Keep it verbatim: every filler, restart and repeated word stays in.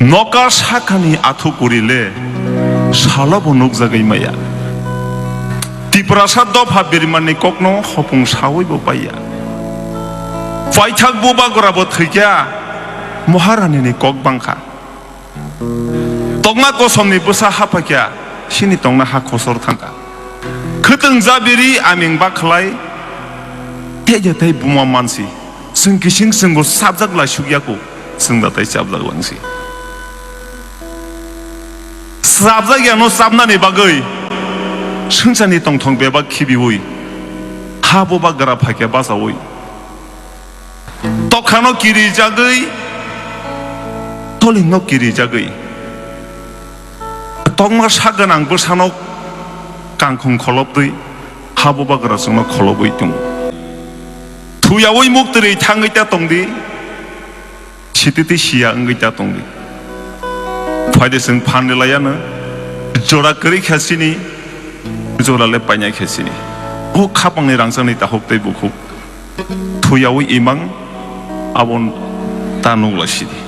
Noka sakani athukurile salobo nukjagwi maya. Tiprasa dopha birmanni kokno hopung sawibo paiya. Paithak bubagrabo thwikya, Moharanini kok bangkha. Tokma kosomni bwsa haphaikya, sini tongna ha khosor thangkha. Khwtwng jabiri aming bakhlai, tei tei buma mansi. Chwng kising chwngbo chapjak lai sukya kho, chwng da tei chapjak langsi. Chapjak yano chapnani bagwi swngcharni tongthong bebak khibiwi, ha bubagra phaikya bachaui. Tokhano kirijagwi, tolingno kirijagwi. Tokma sak gwnang bwsano kangkhung kholoptwi ha bubagra chwngno kholobwi tongo. Thuyaui muktwrwi thangwi ta tongdi, sititwi siya wngwi ta tongdi. Phaidi chwng phan rilaiano, jora kwrwi khe sini, jora le painai khe sini. O khapangni rangchakni tahuk tei bukhuk thuyaui imang, abon ta nukla sidi.